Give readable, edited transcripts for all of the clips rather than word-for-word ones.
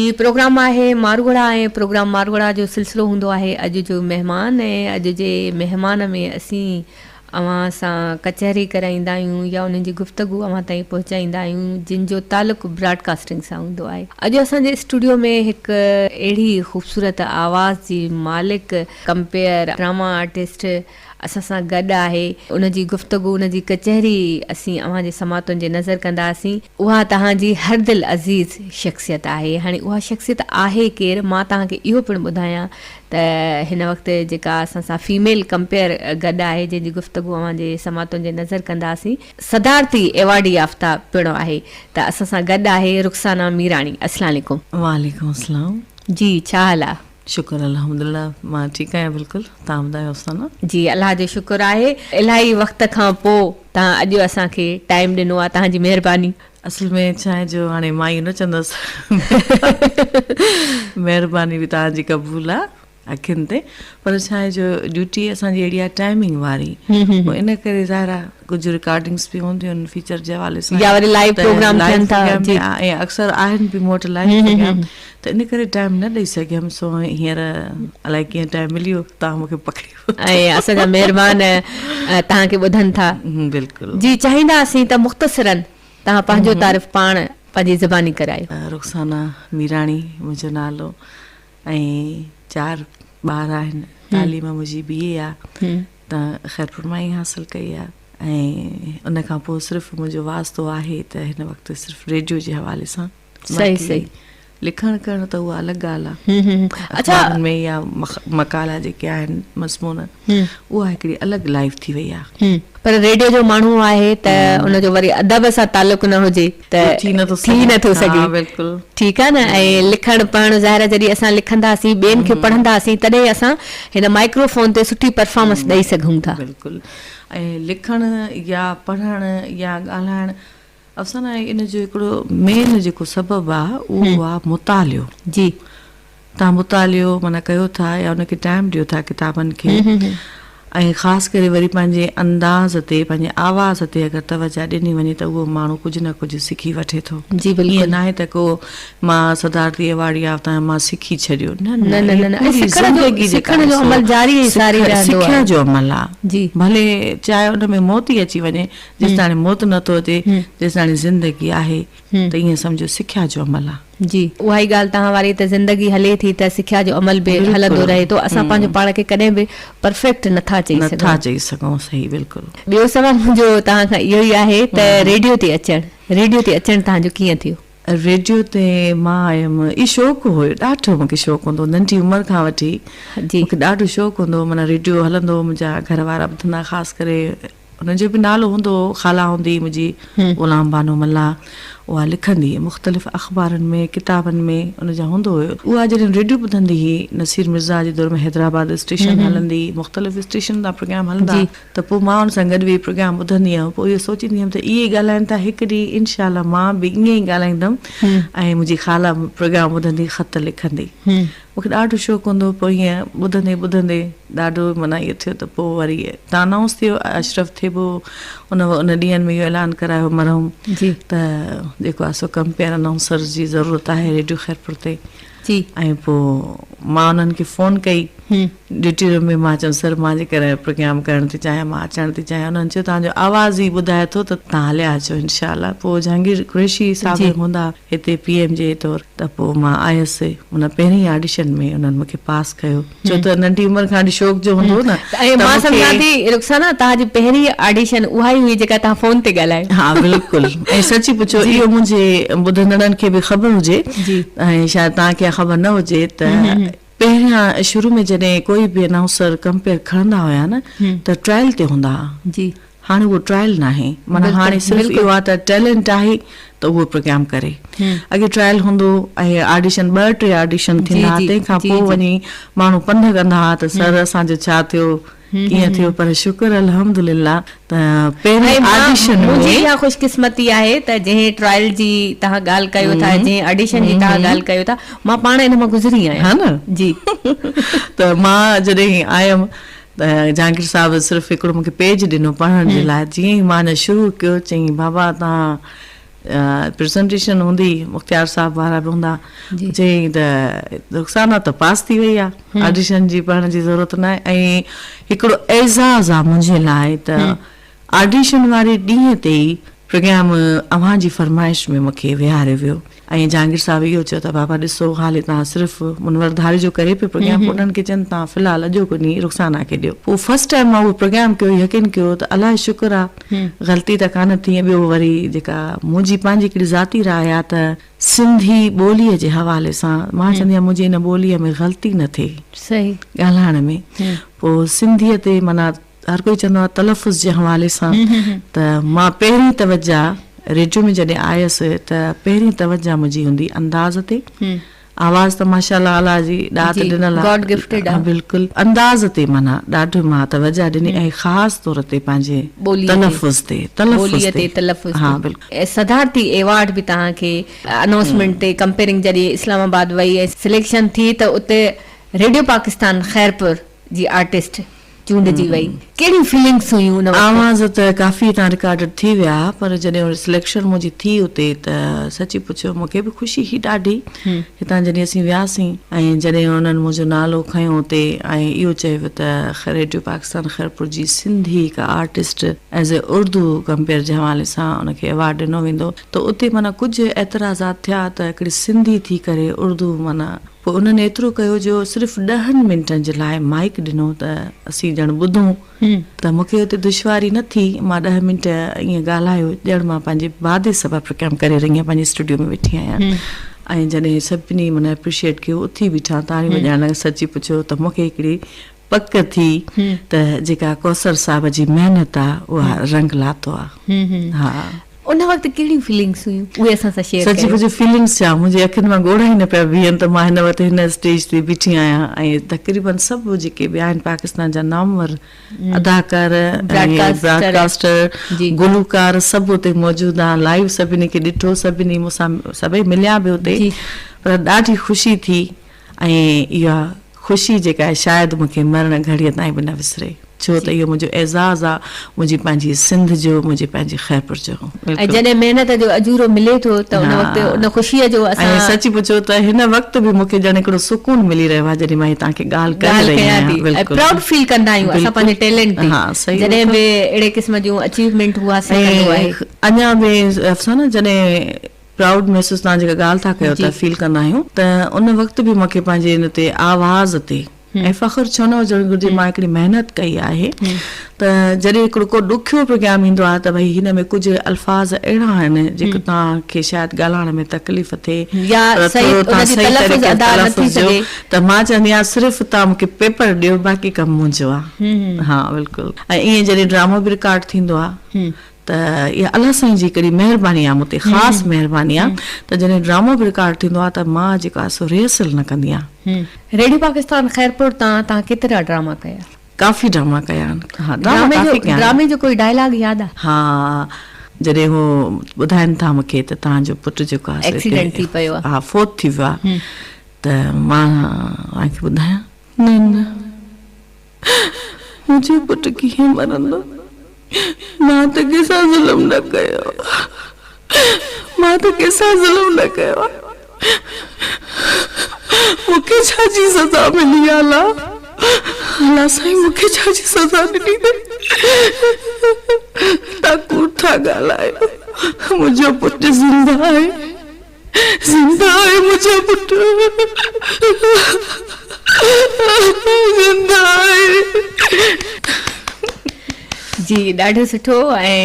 جي پروگرام آهي ماروئڙا ۽ پروگرام ماروئڙا جو سلسلو هوندو آهي اڄ جو مهمان ۽ اڄ جي مهمان ۾ اسين اوهان سان ڪچهري ڪرائيندا آهيون يا انهن جي گفتگو اوهان تائين پهچائيندا آهيون جن جو تعلق براڊ ڪاسٽنگ سان هوندو آهي اڄ اسان جي اسٽوڊيو ۾ هڪ اهڙي خوبصورت آواز جي مالڪ ڪمپيئر ڊراما آرٽسٽ اسان سان گڏ آهي، ان جي گفتگو، ان جي ڪچهري اسين اوهان جي سماعتن جي نظر ڪنداسين. اها توهان جي هر دل عزيز شخصيت آهي. هاڻي اها شخصيت آهي ڪير؟ مان توهان کي اهو پڻ ٻڌايان ته هن وقت جيڪا اسان سان فيميل ڪمپيئر گڏ آهي، جنهن جي گفتگو اوهان جي سماعتن جي نظر ڪنداسين، صدارتي ايوارڊ يافته پڻ آهي ته اسان سان گڏ آهي رخسانه ميراڻي. السلام عليڪم. وعليڪم السلام. جي ڇا حال آ؟ شڪر الحمدلله مان ٺيڪ آهيان بلڪل توهان ٻڌايو افسانه. جي الله جو شڪر آهي الاهي وقت کان پو توهان اڄ اسان کي ٽائيم ڏنو آهي توهان جي مهرباني. اصل ۾ ڇا آهي جو هاڻي مان اهو نه چوندس مهرباني به توهان جي قبول آهي اکين تي پر ڇا آهي جو ڊيوٽي اسان جي اهڙي آهي ٽائمنگ واري پوء ان ڪري ظاهر آهي ڪجهه رڪارڊنگس به هونديون آهن فيچر جي حوالي سان يا وري لائيو پروگرام ٿين ٿا جي ۽ اڪثر آهن به مون وٽ لائيو پروگرام ته ان ڪري ٽائيم نه ڏئي سگهيم سو هينئر الائي ڪيئن ٽائيم ملي ويو توهان مون کي پڪڙي ورتو. ۽ اسان جا مهربان توهان کي ٻڌن ٿا. بلڪل. جي چاهينداسين ته مختصراً توهان پنهنجو تعارف پاڻ پنهنجي زباني ڪرايو. رخسانه ميراڻي منهنجو نالو ۽ 4 ٻار آهن تعليم منهنجي بي اي آ ته خيرپور مان ئي حاصل ڪئي آ ۽ ان کان پوء صرف منهنجو واسطو آهي ته هن وقت صرف ريڊيو جي حوالي سان صحيح صحيح لکڻ ڪرڻ ته اها الڳ ڳالهه آهي اڇا اخبارن ۾ يا مقالا جيڪي آهن مضمون اها هڪڙي الڳ لائيف ٿي وئي آهي. پر ريڊيو جو ماڻهو آهي ته ان جو وري ادب سان تعلق نه هجي ته ٿي نه ٿو ٿي نه ٿو سگهي. ها بلڪل. ٺيڪ آهي نه ۽ لکڻ پڙهڻ ظاهر آهي جڏهن اسان لکنداسين ٻين کي پڙهنداسين تڏهن اسان هن مائڪرو فون تي سٺي پرفارمنس ڏئي سگهون ٿا. بلڪل ۽ لکڻ يا پڙهڻ يا ڳالهائڻ افسانه آهي ان جو هڪڙو مين جيڪو سبب آ اهو آ مطالعو. جي. توهان مطالعو معنيٰ ڪيو ٿا يا ان کي ٽائيم ڏيو ٿا ڪتابن کي ۽ خاص ڪري وري پنهنجي انداز تي پنهنجي آواز تي اگر توجه ڏني وڃي ته اهو ماڻهو ڪجهه نه ڪجهه سکي وٺي ٿو. جي بلڪل. ائين ناهي ته ڪو مان صدارتي ايوارڊ يافته آهيان مان سکي ڇڏيو نه نه نه نه نه پوري سکڻ جو زندگي جيڪا سکڻ جو عمل جاري ۽ ساري رهندو سکيا آهي. جو عمل آ. جي. ڀلي چاهي ان ۾ موت ئي اچي وڃي جيستاڻي موت نه ٿو اچي تيستاڻي زندگي آهي ته ائين سمجهو سکيا جو عمل آ. جي اها ئي ڳالهه توهان واري ته زندگي هلي ٿي ته سکيا جو عمل به هلندو رهي ٿو اسان پنهنجو پاڻ کي ڪڏهن به پرفيڪٽ نه ٿا چئي سگهون. نه ٿا چئي سگهون صحيح بلڪل. ٻيو سوال منهنجو توهان کان اهو ئي آهي ته ريڊيو تي اچڻ ريڊيو تي اچڻ توهان جو ڪيئن ٿيو؟ ريڊيو تي مان آيم اهو شوق هيو ڏاڍو مونکي شوق هوندو هو ننڍي عمر کان وٺي مونکي ڏاڍو شوق هوندو هو معنيٰ ريڊيو هلندو هو منهنجا گهر وارا ٻڌندا خاص ڪري انهن جو به نالو هوندو هو، خالا هوندي هئي منهنجي غلام بانو ملاح، اها لکندي هئي مختلف اخبارن ۾ ڪتابن ۾ ان جا هوندو هيو. اها جڏهن ريڊيو ٻڌندي هئي نصير مرزا جي دور ۾ حيدرآباد اسٽيشن هلندي هئي، مختلف اسٽيشن تان پروگرام هلندا هئا ته پوء مان ان سان گڏ ويهي پروگرام ٻڌندي هيم پوء اهو سوچيندي هيم ته اهي ڳالهائين ٿا هڪ ڏينهن انشاء الله مان به ائين ئي ڳالهائيندم ۽ منهنجي خالا پروگرام ٻڌندي خط لکندي. مون کي ڏاڍو شوق هوندو هو پوء ائين ٻڌندي ٻڌندي ڏاڍو معنيٰ ائين ٿيو ته پوء وري اتان انائونس ٿيو اشرف ٿيٻو ان ان ڏينهن ۾ اهو اعلان ڪرايو مرحوم ته جيڪو آهي سو ڪمپيئر انائونسر جي ضرورت آهي ريڊيو خيرپور تي ۽ پوء مان انهن کي فون ڪئي ڊيوٽي روم ۾ مان چيم سر مان جيڪر پروگرام ڪرڻ ٿي چاهيان مان اچڻ ٿي چاهيان انهن چيو توهان جو آواز ئي ٻڌائي ٿو ته توهان هليا اچو انشاء الله پوء جهانگير قريشي صاحب هوندا هتي پي ايم جي طور ته پوء مان آيس ان پهرين ئي آڊيشن ۾ انهن مون کي پاس ڪيو ڇو ته ننڍي عمر کان وٺي شوق جو هوندو هو نه ۽ مان سمجهان ٿي رخسانه توهان جي پهرين آڊيشن اها ئي هئي جيڪا توهان فون تي ڳالهائي. ها بلڪل ۽ سچي پڇو اهو منهنجي ٻڌندڙن کي به خبر هجي ۽ شايد توهان کي اها خبر نه هجي ته پهريان شروع ۾ جڏهن ڪوئي به انائونسر ڪمپيئر کڻندا هيا نه ته ٽرائل تي هوندا ها جي. هاڻي اهو ٽرائل ناهي معنيٰ هاڻي صرف اهو آهي ته ٽيلنٽ آهي ته اهو پروگرام ڪري اڳي ٽرائل هوندو ۽ آڊيشن ٻه ٽي آڊيشن ٿيندا ها تنهن کان پوء وڃي ماڻهو پنڌ ڪندا ها ته سر اسان جو ڇا ٿيو ڪيئن ٿيو پر شڪر الحمدلله ته پهرين آڊيشن ۾ منهنجي اها خوش قسمتي آهي ته جنهن ٽرائل جي توهان ڳالهه ڪيو ٿا جنهن آڊيشن جي توهان ڳالهه ڪيو ٿا مان پاڻ ان مان گذري آهيان ها نه جي ته مان جڏهن آيم ته جهانگير صاحب صرف هڪڙو مون کي پيج ڏنو پڙهڻ جي لاء جيئن ئي مان اڃا شروع ڪيو چيائين بابا توهان پريزنٽيشن هوندي مختيار صاحب وارا به هوندا چيائين ته رخسانه ته پاس ٿي وئي آهي آڊيشن جي پڙهڻ جي ضرورت ناهي ۽ هڪڙو اعزاز آهي منهنجي لاء ته آڊيشن واري ڏينهن تي ئي پروگرام اوهان جي فرمائش ۾ مون کي ويهاريو ويو ۽ جهانگير صاحب اهو چيو ته بابا ڏسو حالي توهان صرف منور ڌاريجو ڪري پيو پروگرام پوء انهن کي چين توهان في الحال اڄوڪو ڏينهن رخسانه کي ڏيو پوء فرسٽ ٽائيم مان اهو پروگرام ڪيو يقين ڪيو ته الله جو شڪر آ غلطي ته ڪانه ٿي ۽ ٻيو وري جيڪا منهنجي پنهنجي هڪڙي ذاتي راء آ ته سنڌي ٻوليء جي حوالي سان مان چوندي آهيان منهنجي ان ٻوليء ۾ غلطي نه ٿئي ڳالهائڻ ۾ پوء سنڌيء تي معنيٰ هر ڪوئي چوندو آهي تلفظ جي حوالي سان ته مان پهرين توجه ريڊيو ۾ جڏهن آيس ته پهرين توجه منهنجي هوندي انداز تي آواز ته ماشاء الله الله جي ڏات ڏنل آهي گاڊ گفٽيڊ آهي بلڪل انداز تي معنيٰ ڏاڍو مان توجه ڏني ۽ خاص طور تي پنهنجي تلفظ تي تلفظ تي تلفظ ها بلڪل صدارتي ايوارڊ به توهان کي انائونسمينٽ تي ڪمپيئرنگ جڏهن اسلام آباد وئي ۽ سليڪشن ٿي ته اتي ريڊيو پاڪستان خيرپور جي آرٽسٽ چونڊجي وئي ڪهڙيون فيلنگس هيون ان وقت؟ آواز ته ڪافي هتان رڪارڊڊ ٿي ويا پر جڏهن سليڪشن منهنجي ٿي اتي ته سچي پڇو مون کي به خوشي هئي ڏاڍي هتان جڏهن اسين وياسين ۽ جڏهن انهن منهنجو نالو کنيو اتي ۽ اهو چيو ويو ته ريڊيو پاڪستان خيرپور جي سنڌي هڪ artist as a Urdu compere جي حوالي سان ان کي ايوارڊ ڏنو ويندو ته اتي معنيٰ ڪجهه اعتراضات ٿيا ته هڪڙي سنڌي ٿي ڪري اردو معنيٰ پوء انهن ايترو ڪيو جو صرف ڏهن منٽن جي لاء مائيڪ ڏنو ته اسين ڄڻ ٻڌون ته مون کي اتي دشواري نه ٿي. مان ڏهه منٽ ائين ڳالهايو ڄڻ مان پنهنجي وعدي سبب پروگرام ڪري رهي آهيان پنهنجي اسٽوڊيو ۾ ويٺي آهيان ۽ جڏهن سڀني معنيٰ اپريشيئيٽ ڪيو اٿي بيٺا تاڙيون وڄائڻ لڳا سچي پڇو ته مون کي هڪڙي پڪ ٿي ته جيڪا ڪوثر صاحب جي محنت آ اها رنگ لاتو آ. ها. ان وقت ڪهڙيون فيلنگس هيون اهي اسان سان شيئر سچي ڪيو. پڇو فيلنگس ڇا منهنجي اکين مان ڳوڙها ئي نه پيا بيهن ته مان هن وقت هن اسٽيج تي بيٺي آهيان ۽ تقريبن سڀ جيڪي به آهن پاڪستان جا نامور اداڪار ۽ براڊڪاسٽر گلوڪار سڀ اتي موجود آهن لائيو سڀني کي ڏٺو سڀني مون سان سڀئي مليا به اتي پر ڏاڍي خوشي ٿي ۽ اها خوشي جيڪا آهي شايد مون کي مرڻ گهڙيء تائين به نه وسري، ڇو ته اهو منهنجو اعزاز آ، منهنجي پنهنجي سنڌ جو، منهنجي پنهنجي خيرپور جو. ۽ جڏهن محنت جو اجورو ملي ٿو ته ان وقت ان خوشيء جو اسان. ۽ سچ پڇو ته هن وقت به مون کي ڄڻ هڪڙو سڪون ملي رهيو آهي جڏهن مان هي توهان کي ڳالهه ڪري رهي آهيان. بلڪل. ۽ پرائوڊ فيل ڪندا آهيون اسان پنهنجي ٽيلنٽ تي جڏهن به اهڙي قسم جون اچيومينٽ هو حاصل ڪندو آهي. ۽ اڃا به افسانه جڏهن پرائوڊ محسوس توهان جيڪا ڳالهه ٿا ڪيو ته فيل ڪندا آهيون ته ان وقت به مونکي پنهنجي ان تي آواز تي ۽ فخر ڇو نه هجڻ گهرجي مان هڪڙي محنت ڪئي آهي ته جڏهن هڪڙو ڪو ڏکيو پروگرام ايندو آهي ته ڀئي هن ۾ ڪجهه الفاظ اهڙا آهن جيڪو توهان کي شايد ڳالهائڻ ۾ تڪليف ٿئي پر ٿورو توهان صحيح طريقي سان تلفظ ڏيو ته مان چوندي آهيان صرف توهان مونکي پيپر ڏيو باقي ڪم منهنجو آهي ها بلڪل ۽ ائين جڏهن ڊرامو به رڪارڊ ٿيندو آهي ته اها الله سائين جي هڪڙي مهرباني آهي مون تي خاص مهرباني آهي ته جڏهن ڊرامو به رڪارڊ ٿيندو آهي ته مان جيڪو آهي سو ريهرسل نه ڪندي آهيان. ريڊيو پاڪستان خيرپور تان توهان ڪيترا ڊراما ڪيا؟ ڪافي ڊراما ڪيا آهن. ها ڊراما ڪافي ڪيا آهن. ڊرامي جو ڪوئي ڊائلاگ ياد آهي؟ ها جڏهن هو ٻڌائن ٿا مون کي ته توهان جو پٽ جيڪو آهي سو ايڪسيڊنٽ ٿي پيو آهي. ها فوت ٿي ويو آهي ته مان اوهان کي ٻڌايان نه نه منهنجو پٽ ڪيئن مرندو؟ مان ته ڪنهن سان ظلم نه ڪيو آ. مان ته ڪنهن سان ظلم نه ڪيو آ. مون کي ڇا جي سزا ملي آ الله؟ الله سائين مون کي ڇا جي سزا ڏني اٿئي؟ تان ڪوڙ ٿا ڳالهايو. منهنجو پٽ زنده آهي. زنده آهي منهنجو پٽ زنده آهي. جي ڏاڍو سٺو ۽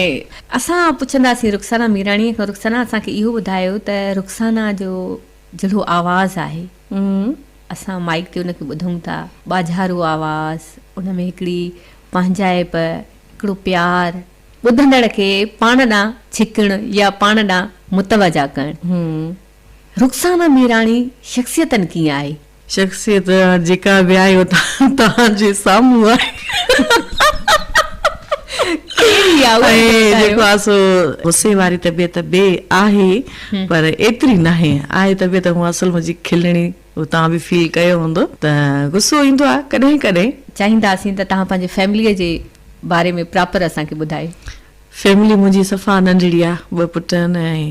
اسان پڇنداسين رخسانه ميراڻيء کان رخسانه اسان کي اهو ٻڌايو ته رخسانه جو جهڙو آواز آهي اسان مائيڪ تي ان کي ٻڌون ٿا ٻاجهارو آواز ان ۾ هڪڙي پنهنجائپ هڪڙو پيار ٻڌندڙ کي پاڻ ڏانهن ڇڪڻ يا پاڻ ڏانهن متوجه ڪرڻ. رخسانه ميراڻي شخصيتن ڪيئن آهي؟ شخصيت جيڪا به آهي اها توهان جي سامهون آهي. ڪهڙي آهي اها ته ۽ جيڪو آهي سو غصي واري طبيعت به آهي پر ايتري ناهي. آهي طبيعت هونء اصل منهنجي کلڻي اهو توهان به فيل ڪيو هوندو ته غصو ايندو آهي ڪڏهن ڪڏهن. چاهينداسين ته توهان پنهنجي فيمليء جي باري ۾ پراپر اسان کي ٻڌايو. فيملي منهنجي صفا ننڍڙي آ، ٻه پٽ آهن ۽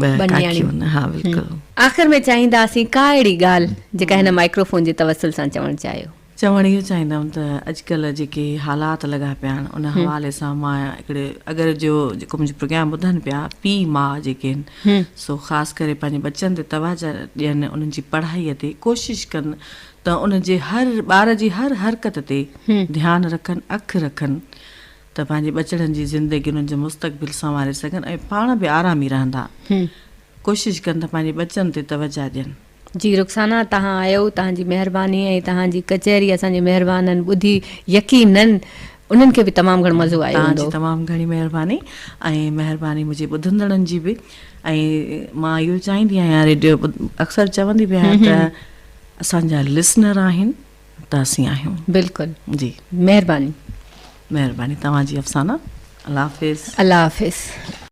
ٻه ڪاڪيون آهن. ها بلڪل. آخر ۾ چاهينداسين ڪا اهڙي ڳالهه جيڪا هن مائڪروفون جي توسل سان چوڻ چاهيو. چوڻ اهو چاهيندم ته اڄڪلهه جيڪي حالات لڳا پيا آهن ان حوالي سان مان هڪڙي اگر جو جيڪو منهنجو پروگرام ٻڌن پيا پيء ماء جيڪي آهن سو خاص ڪري پنهنجي ٻچن تي توجه ڏين انهن جي پڙهائي تي ڪوشش ڪن ته ان جي هر ٻار جي هر حرڪت تي ڌيان رکن اک رکن ته پنهنجي ٻچڙن جي زندگي انهن جو مستقبل سنواري سگهن ۽ پاڻ به آرامي رهندا. ڪوشش ڪن ته پنهنجي ٻچن تي توجه ڏين. جي رخسانه توهان آيو توهان جي مهرباني ۽ توهان جي ڪچهري اسان جي مهربانن ٻڌي يقينن انهن کي به تمام گهڻو مزو آيو توهان جي هوندو. تمام گهڻي مهرباني ۽ مهرباني منهنجي ٻڌندڙن جي به ۽ مان اهو چاهيندي آهيان ريڊيو اڪثر چوندي به آهيان ته اسان جا لسنر آهن ته اسين آهيون. بلڪل جي مهرباني. مهرباني توهان جي افسانه الله حافظ. الله حافظ.